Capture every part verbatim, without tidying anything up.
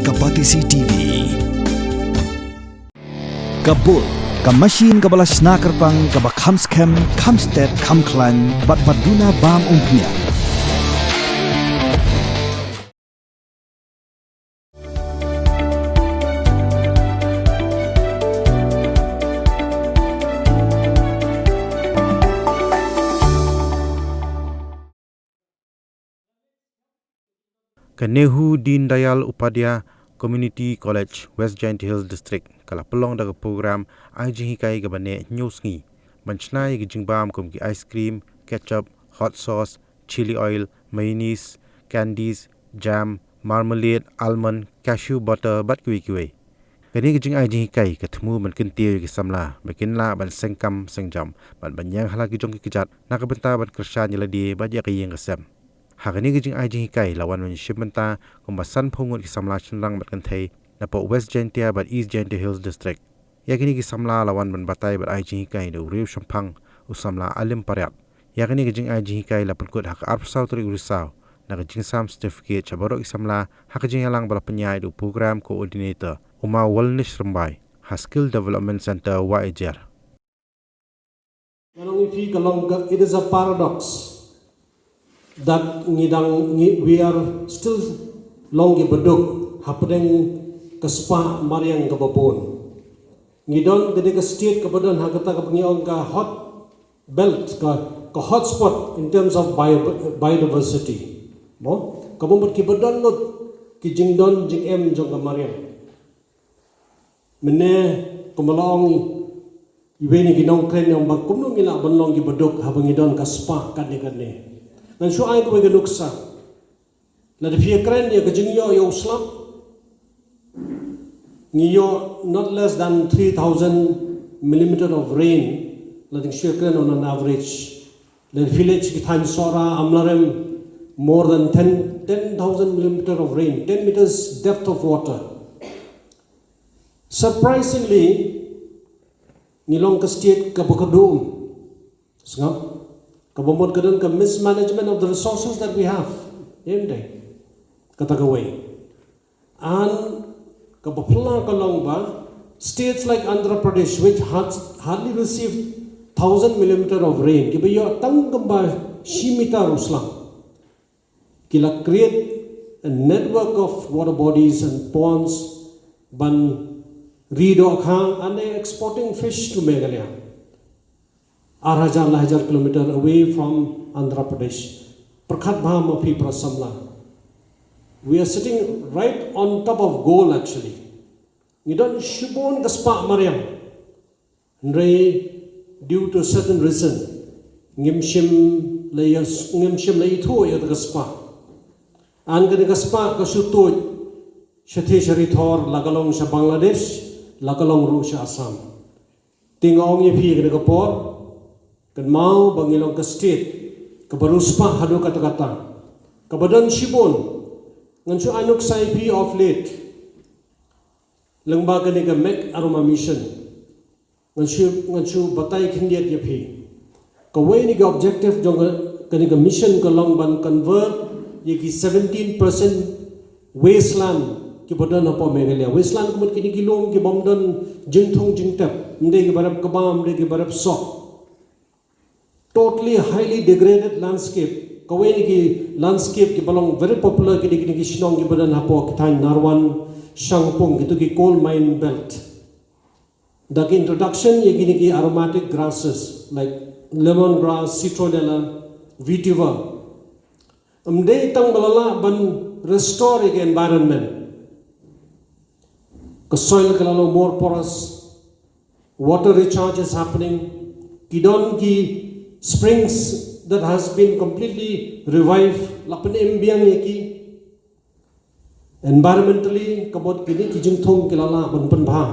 Ka Batesi T V. Ka Bull, ka machine kaba la shna kyrpang, kaba kham skhem, kham stet, kham khlaiñ, bad ba duna bam umphniang. Ka Nehu Deen Dayal Upadhyay Community College, West Jaintia Hills District, ka la pynlong da ka program ai jinghikai kaba neh hynñiew sngi, ban shna ïa ki jingbam kum ki ice cream, ketchup, hot sauce, chili oil, mayonnaise, candies, jam, marmalade, almond, cashew butter, bad kiwei kiwei. Kane ka jingai jinghikai ka thmu ban kyntiew ïa ki samla ba kin lah ban seng kam seng jam, bad ban ïeng ha la ki jong ki kjat, na ka bynta ban kyrshan ïa lade bad ïa ka ïing ka sem. Ha kane ka jingai jinghikai la wan ban shim bynta kumba sanphew ngut ki samla shynrang bad kynthei, napoh West Jaintia bad East Jaintia Hills District. Ïa kine ki samla la wan ban batai bad ai jinghikai da u riewshemphang, u samla Alim Pariat. Ïa kane ka jingai jinghikai la pynkut ha ka arphew saw tarik u Risaw, na ka jingsam certificate sha baroh ki samla, ha ka jingïalang ba la pynïaid da u program coordinator, u Maw Walnish Rymbai, ha Skill Development Centre Wahiajer. Ngan ong ïa phi ka long ka, it is a paradox that ngi dang, ngi, we are still long kiba duk hapdeng ka spah mariang kaba bun. Ngi don, ka dei ka state kaba don ha kata kaba ngi ong ka hot belt, ka, ka hotspot in terms of bio-, biodiversity. Mo? Kaba mut kiba don lut ki jingdon jingem jong ka mariang. Mynne kumba la ong iwei na ki nongkren, ong ba kumno ngi lah ban long kiba duk haba ngi don ka spah katne katne. Ngan shu ai kawei ka nuksa. Lada phi ïakren ïa ka jingïoh ïa u slap, ngi ïoh not less than three thousand millimeter of rain, lada ngi shu ïakren on an average. Lada phi leit sha ki thaiñ Sohra, Amlarem, more than ten, ten thousand millimeter of rain, ten meters depth of water. Surprisingly, ngi long ka state kaba kordor. Sngap, kaba mut ka don ka mismanagement of the resources that we have. Em dei. Kata kawei. And kaba phylla ka long ba states like Andhra Pradesh, which has hardly received thousand millimeter of rain, kiba ïoh tang kumba shi mitar u slap, ki la create a network of water bodies and ponds ban ri dohkha, and they exporting fish to Meghalaya. Ar hajar lai hajar kilometer away from Andhra Pradesh. Pyrkhat bha ma phi para samla. We are sitting right on top of gold actually. Ngi don shibun ka spah mariang. Hynrei due to certain reason, ngim shym la ïa, ngim shym la ithuh ïa ka spah. An kane ka spah ka shu tuid shathie sha ri thor, la ka long sha Bangladesh, la ka long ruh sha Assam. Te nga ong ïa phi kane ka por, kynmaw ba ngi long ka state kaba riewspah haduh katta katta, kaba don shibun. Ngan shu ai nuksa ïa phi of late, lyngba kane ka Make Aroma Mission. Ngan shu, ngan shu batai khyndiat ïa phi. Kawei na ki objective jong ka, kane ka mission ka long ban convert ïa ki seventeen percent wasteland kiba don hapoh Meghalaya. Wasteland ka mut kine ki lum kibym don jingthung jingtep. Ym dei kiba rep kbam, ym dei kiba rep soh. Totally highly degraded landscape. Kawei na ki landscape kiba long very popular, kine, kine ki shnong kiba don hapoh ki thaiñ Narwan, Shangpung, kito ki coal mine belt. Da ki introduction ïa kine ki aromatic grasses like lemongrass, citronella, vetiver. Ym dei tang ba la lah ban restore ïa ka environment. Ka soil ka la long more porous, water recharge is happening. Ki don ki springs that has been completely revived, la pynim biang ïa ki. Environmentally, ka mut kine ki jingthung ki la lah ban pynbha.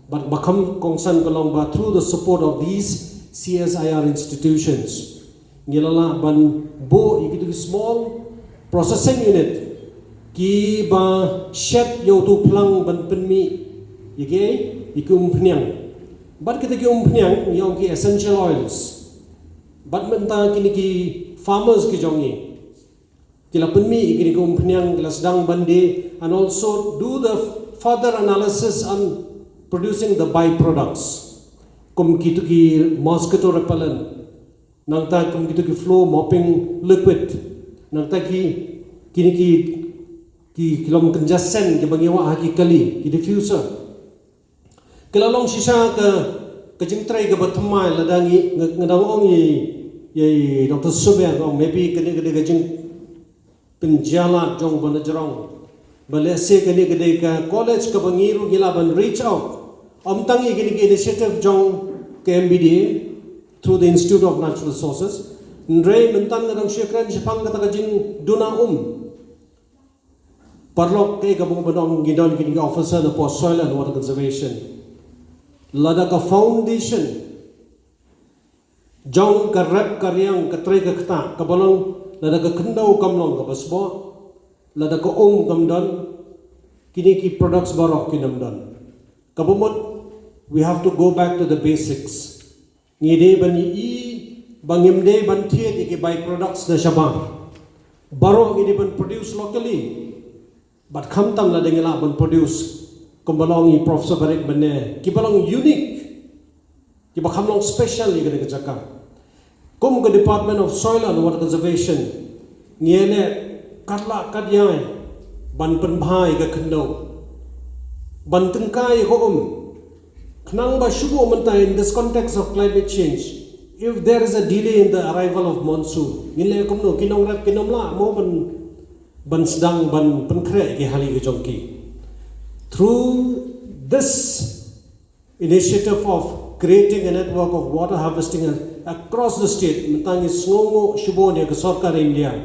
Bad ba kham kongsan ka long ba through the support of these C S I R institutions, ngi la lah ban buh ïa kito ki small processing unit kiba shet ïa uto u phlang ban pynmih ïa ki, ïa ki umphniang. Bad kito ki umphniang ngi ong ki essential oils. Bad mynta kine ki farmers ki jong ngi, ki la pynmih ïa kine ki umphniang, ki la sdang ban die, and also do the further analysis on producing the byproducts. Kum kito ki mosquito repellent, nangta kum kito ki floor mopping liquid, nangta ki, kine ki, ki, ki lom kynja scent kiba ngi wah ha ki kali, ki diffuser. Ki la long shisha ka, ka jingtrei kaba thymmai. Lada ngi, nga, nga dang ong ïa, ïa Doctor Subiang, ong maybe kane ka dei ka jingpynjlan jong ba na jrong. Ba lehse kane ka dei ka college kaba ngi ruh ngi lah ban reach out. Ym tang ïa kine ki initiative jong ka M B D A through the Institute of Natural Resources. Hynrei mynta nga dang shu kren shaphang kata ka jingduna um. Paralok, kaei kaba nga ong, ngi don kine ki officer na poh Soil and Water Conservation. Lada ka foundation jong ka rep ka riang, ka trei ka ktah kaba long, lada ka khyndew kam long kaba sboh, lada ka um kam don, kine ki products baroh kin ym don. Kaba mut, we have to go back to the basics. Ngi dei ban ïohi ba ngim dei ban thied ïa ki byproducts na shabar. Baroh ngi dei ban produce locally. Bad khamtam lada ngi lah ban produce, kumba la ong i Professor Barik mynne, kiba long unique, kiba kham long special ïa kane ka jaka. Kum ka Department of Soil and Water Conservation, ngi ïaleh katba lah katba ïai ban pynbha ïa ka khyndew, ban tyngkai ïa ka um. Khnang ba shu buh mynta, in this context of climate change, if there is a delay in the arrival of monsoon, ngin leh kumno? Ki nongrep kin ym lah mo ban, ban sdang ban pynkhreh ki hali ki jong ki. Through this initiative of creating a network of water harvesting across the state, mynta ngi sngewnguh shibun ïa ka sorkar India.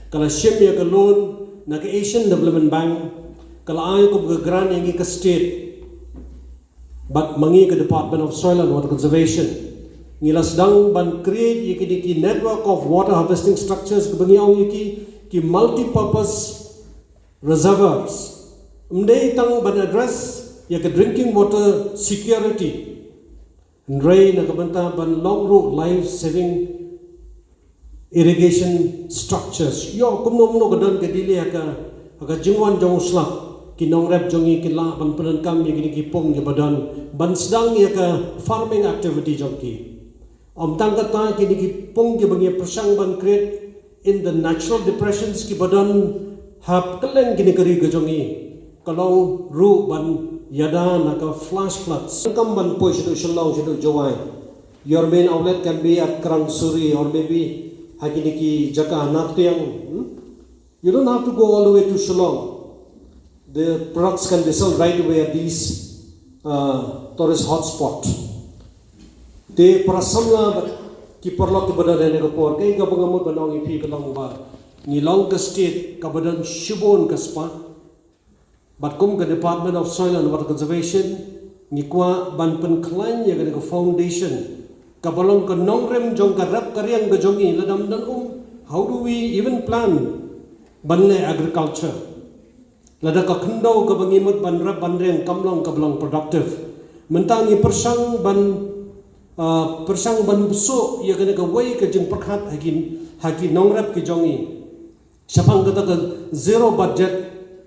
Ka la shim ïa ka loan na ka Asian Development Bank, ka la ai kum ka grant ïa ngi ka state. Bad ma ngi ka Department of Soil and Water Conservation, ngi la sdang ban create ïa kine ki network of water harvesting structures, kiba ngi ong ïa ki, ki multi-purpose reservoirs. Ym dei tang ban address ïa ka drinking water security, hynrei na ka bynta ban long ruh life saving irrigation structures. Ïoh kumno kumno ka don ka delay ha ka, ha ka jingwan jong u slap, ki nongrep jong ngi kin lah ban pyndonkam ïa kine ki pung kiba don ban sdang ïa ka farming activity jong ki. Ym tang kata, kine ki pung kiba ngi pyrshang ban create in the natural depressions kiba don hapdeng kine ki ri ka jong ngi, ka long ruh ban ïada na ka flash floods. Kam ban poi shaduh Shillong, shaduh Jowai. Your main outlet can be at Krang Suri or maybe ha kine ki jaka Nartiang. Hmm? You don't have to go all the way to Shillong. The products can be sold right away at these uh, tourist hotspot. Te para samla bad ki paralok kiba don ha kane ka por, kaei kaba nga mut ban ong ïa phi ka long ba ngi long ka state kaba don shibun ka spah. Bad kum ka Department of Soil and Water Conservation, ngi kwah ban pynkhlaiñ ïa kane ka foundation kaba long ka nongrim jong ka rep ka riang ka jong ngi. Lada ym don um, how do we even plan ban leh agriculture? Lada ka khyndew kaba ngi mut ban rep ban riang kam long kaba long productive, mynta ngi pyrshang ban, ah, pyrshang ban bsuh ïa kane kawei ka jingpyrkhat ha ki, ha ki nongrep ki jong ngi shaphang kata ka zero budget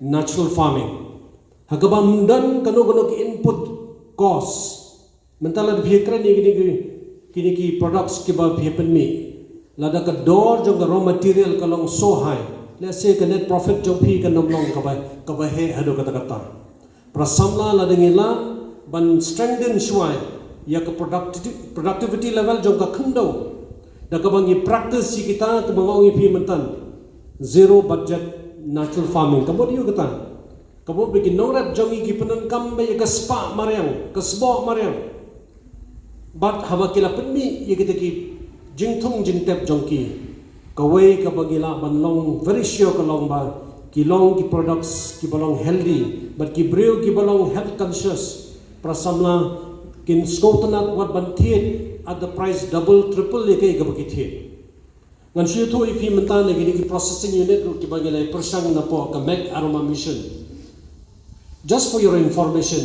natural farming, ha kaba ym don kano kano ki input cost. Mynta lada phi kren ïa kine ki, kine ki products kiba phi pynmih, lada ka dor jong ka raw material ka long so high, let's say ka net profit jong phi kan ym long kaba, kaba heh haduh katta katta. Para samla, lada ngi lah ban strengthen shuwa ïa ka producti-, productivity level jong ka khyndew, da kaba ngi practice ïa kita kiba nga ong ïa phi mynta, zero budget natural farming. Ka mut aïu kata? Ka mut ba ki nongrep jong ngi ki pyndonkam beit ïa ka spah mariang, ka sboh mariang. Bad haba ki la pynmih ïa kita ki jingthung jingtep jong ki, kawei kaba ngi lah ban long very sure ka long ba ki long ki products kiba long healthy, bad ki briew kiba long health conscious, para samla, kin sngewtynnat wat ban thied at the price double, triple ïa kaei kaba ki thied. Ngan shu ïathuh ïa phi mynta na kine ki processing unit ruh kiba ngi la pyrshang napoh ka Make Aroma Mission. Just for your information,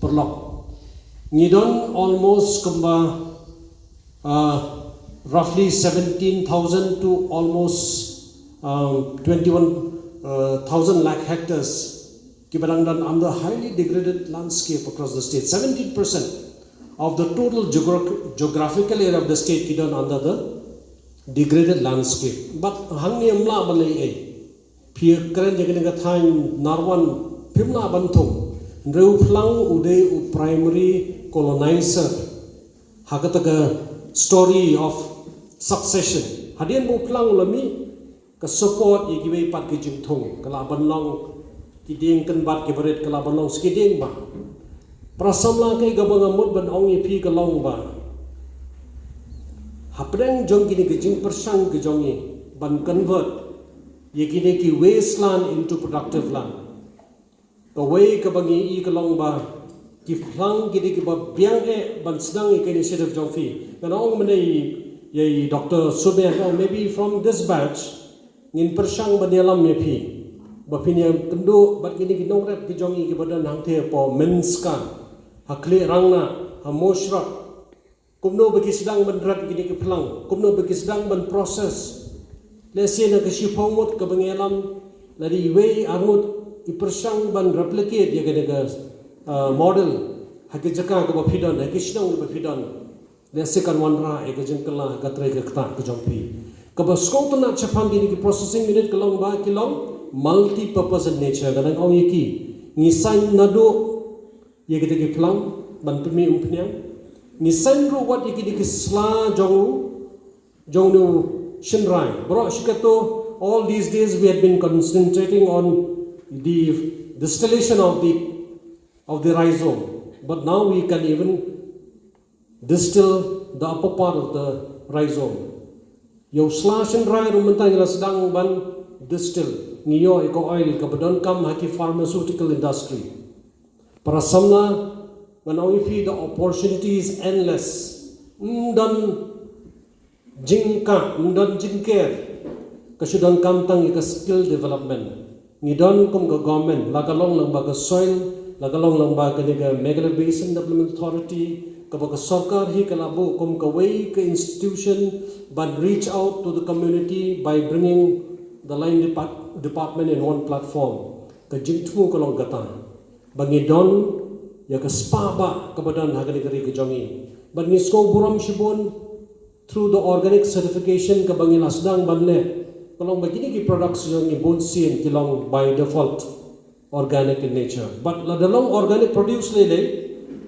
paralok, ngi don almost kumba, uh, roughly seventeen thousand to almost um, twenty-one uh, thousand lakh hectares ki ba dang don under highly degraded landscape across the state. Seventeen percent of the total geograph- geographical area of the state ki don under the degraded landscape. But hangne ym lah ban leh ei. Phi kren ïa kane ka thaiñ Narwan, phim lah ban thung. Hynrei u phlang u dei u primary colonizer ha kata ka story of succession. Hadien ba u phlang u la mih, ka support ïa kiwei pat ki jingthung, ka lah ban long ki dieng kynbat ki barit, ka lah ban long sa ki dieng ba. Para samla, kaei kaba nga mut ban ong ïa phi ka long ba hapdeng jong kine ki jingpyrshang ki jong ngi ban convert ïa kine ki waste land into productive land, kawei kaba ngi i ka long ba ki phlang ki dei kiba biang eh ban sdang ïa ka initiative jong phi. Ngan ong mynne ïa i Doctor Sumer, ong maybe from this batch ngin pyrshang ban ïalam ïa phi ba phin ïakynduh bad kine ki nongrep ki jong ngi kiba don hangthie hapoh Mynska, ha Khliehrangnah, ha Moshrod. Kumno ba ki sdang ban rep ïa kine ki phlang, kumno ba ki sdang ban process. Lehse na ka shiphew ngut kaba ngi ïalam, lada iwei ar ngut i pyrshang ban replicate ïa kane ka uh, model ha ki jaka kaba phi don, ha ki shnong kaba phi don, lehse kan wanrah ïa ka jingkylla ha ka trei ka ktah ka jong phi. Kaba sngewtynnat shaphang kine ki processing unit ka long ba ki long multi-purpose in nature. Ka dang ong ïa ki, ngi saiñ naduh ïa kita ki phlang ban pynmih umphniang. Ngi saiñ ruh wat ïa kita ki sla jong u, jong u shynrai. Baroh shi kato, all these days we had been concentrating on the distillation of the of the rhizome. But now we can even distill the upper part of the rhizome. Ïa u sla shynrai ruh mynta ngi la sdang ban distill. Ngi ïoh ïa ka oil kaba donkam ha ki pharmaceutical industry. Para samla, ngan ong ïa phi, the opportunity is endless. Ym don jingkah, ym don jingker. Ka shu donkam tang ïa ka skill development. Ngi don kum ka government, la ka long lyngba ka soil, la ka long lyngba kane ka Meghalaya Basin Development Authority, kaba ka sorkar hi ka la buh kum kawei ka institution ban reach out to the community by bringing the line depart- department in one platform. Ka jingthmu ka long kata ba ngi don ïa ka spah bah kaba don ha kane ka ri ka jong ngi. Bad ngi sngewburom shibun through the organic certification kaba ngi la sdang ban leh, ka long ba kine ki products jong ngi bunsien ki long by default organic in nature. But lada long organic produce lei lei,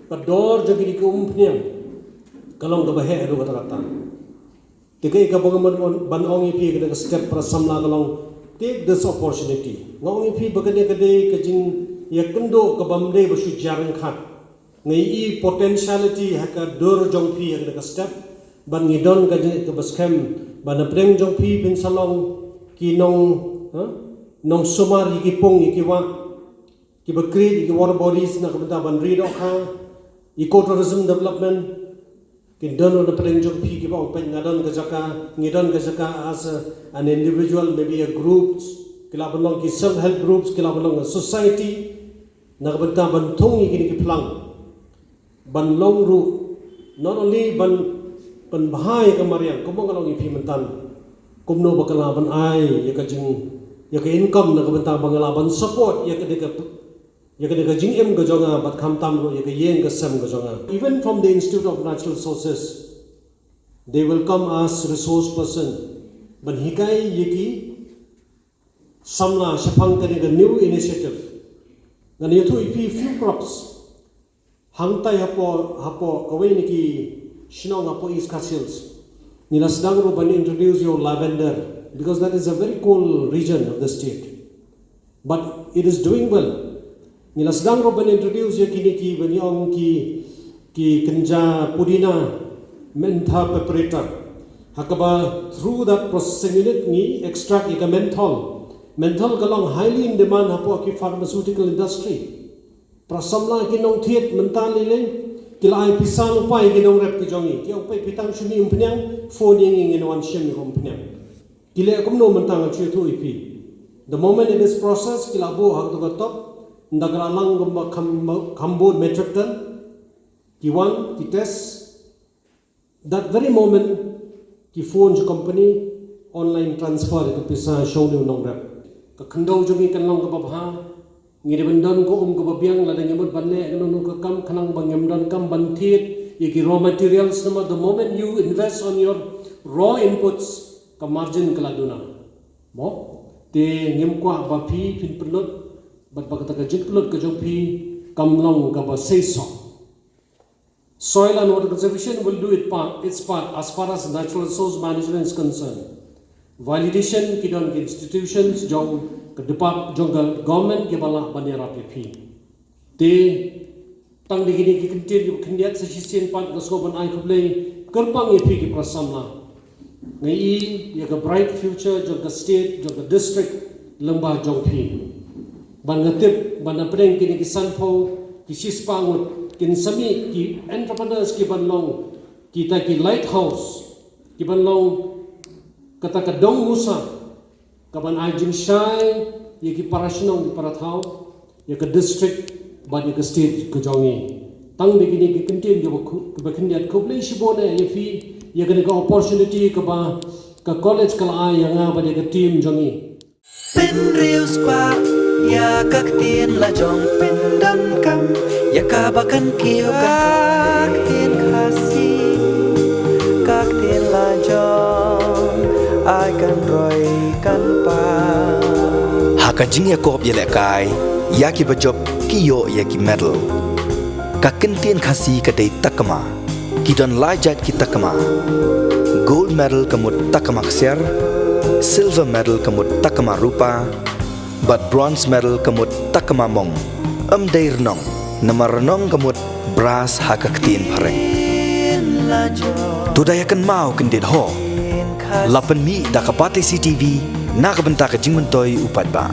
ka dor jong kine ki umphniang ka long kaba heh ruh kata kata. Te kaei kaba nga mut ban ong ïa phi ha kane ka step, para samla, ka long, take this opportunity. Nga ong ïa phi ba kane ka dei ka jingïakynduh kaba ym dei ba shu jia ryngkhat. Nga i potentiality ha ka dur jong phi ha kane ka step. Ban ngi don ka jingkaba skhem ba na pdeng jong phi phin sa long ki nong, ha? Nongsumar ïa ki pung ïa ki wah, kiba create ïa ki water bodies na ka bynta ban ri dohkha, ecotourism development. Kin don na pdeng jong phi kiba ong, peit, nga don ka jaka, ngi don ka jaka as a, an individual, maybe a group, ki lah ban long ki self help groups, ki lah ban long a society, na ka bynta ban thung ïa kine ki phlang. Ban long ruh, not only ban pynbha ïa ka mariang, kumba nga la ong ïa phi mynta, kumno ba ka lah ban ai ïa ka jing, ïa ka income na ka bynta ba nga lah ban support ïa ka, ïa ka, ïa ka, ïa ka jingim ka jong nga, bad khamtam ruh ïa ka ïing ka sem ka jong nga. Even from the Institute of Natural Resources, they welcome us resource person ban hikai ïa ki samla shaphang kane ka new initiative. Ngan ïathuh ïa phi few crops. Hangtai hapoh, hapoh kawei na ki shnong hapoh East Khasi Hills, ngi la sdang ruh ban introduce ïa u lavender, because that is a very cold region of the state. But it is doing well. Ngi la sdang ruh ban introduce ïa kine kiba ngi ong ki, ki kynja pudina, mentha preparator. Ha kaba through that processing unit ngi extract ïa ka menthol. Menthol ka long highly in demand hapoh ki pharmaceutical industry. Para samla, ki nongthied mynta lei lei ki la ai pisa lypa ïa ki nongrep ki jong ngi. Ki ong, peit, phi tang shu mih umphniang, phone ïa ngi, ngin wan shim ïa ka umphniang. Ki leh kumno mynta, ngan shu ïathuh ïa phi. The moment it is processed, ki la buh ha kato ka top, ynda ka la lang kumba kham, kham bun metric ton, ki wan, ki test. That very moment ki phone sha company, Online transfer ka pisa sha u nongrep. Ka khyndew jong ngi kan long kaba bha. Ngi dei ban don ka um kaba biang lada ngi mut ban leh kano kano ka kam, khnang ba ngim donkam ban thied ïa ki raw materials, namar the moment you invest on your raw inputs, ka margin ka la duna. Mo? Te ngim kwah ba phi phin pynlut bad ba kata ka jingpynlut ka jong phi kam long kaba seisoh. Soil and water conservation will do it part, its part as far as natural resource management is concerned. Validation ki don ki institutions jong ka depart jong ka government kiba lah ban ïarap ïa phi. Te tang da kine ki kyntien kiba khyndiat sa shisien pat nga sngew ban ai khublei kyrpang ïa phi ki para samla. Nga i ïa ka bright future jong ka state, jong ka district lyngba jong phi. Bad nga tip ba na pdeng kine ki sanphew ki shispah ngut kin sa mih ki entrepreneurs ki ban long kita ki lighthouse, ki ban long kata ka dong musa ka ban ai jingshai ïa ki para shnong, ki para thaw, ïa ka district bad ïa ka state ka jong ngi. Tang da kine ki kyntien kiba khu-, kiba khyndiat, khublei shibun eh ïa phi ïa kane ka opportunity kaba ka college ka la ai ïa nga bad ïa ka team jong ngi. Pynriewspah ïa ka ktien lajong, pyndonkam ïa kaba kan kiew, ka ktien Khasi, ka ktien lajong, ai kan roi kan pang. Ha ka jingïakop ïalehkai ïa kiba jop ki ïoh ïa ki medal. Ka ktien Khasi ka dei takma. Ki don lai jait ki takma. Gold medal ka mut takma ksiar, silver medal ka mut takma rupa, bad bronze medal ka mut takma mong. Ym dei rnong, namar rnong ka mut brass ha ka ktien phareng. To da ïa kynmaw kyndit ho. La pynmih da ka Batesi TV na ka bynta ka jingmyntoi u paidbah.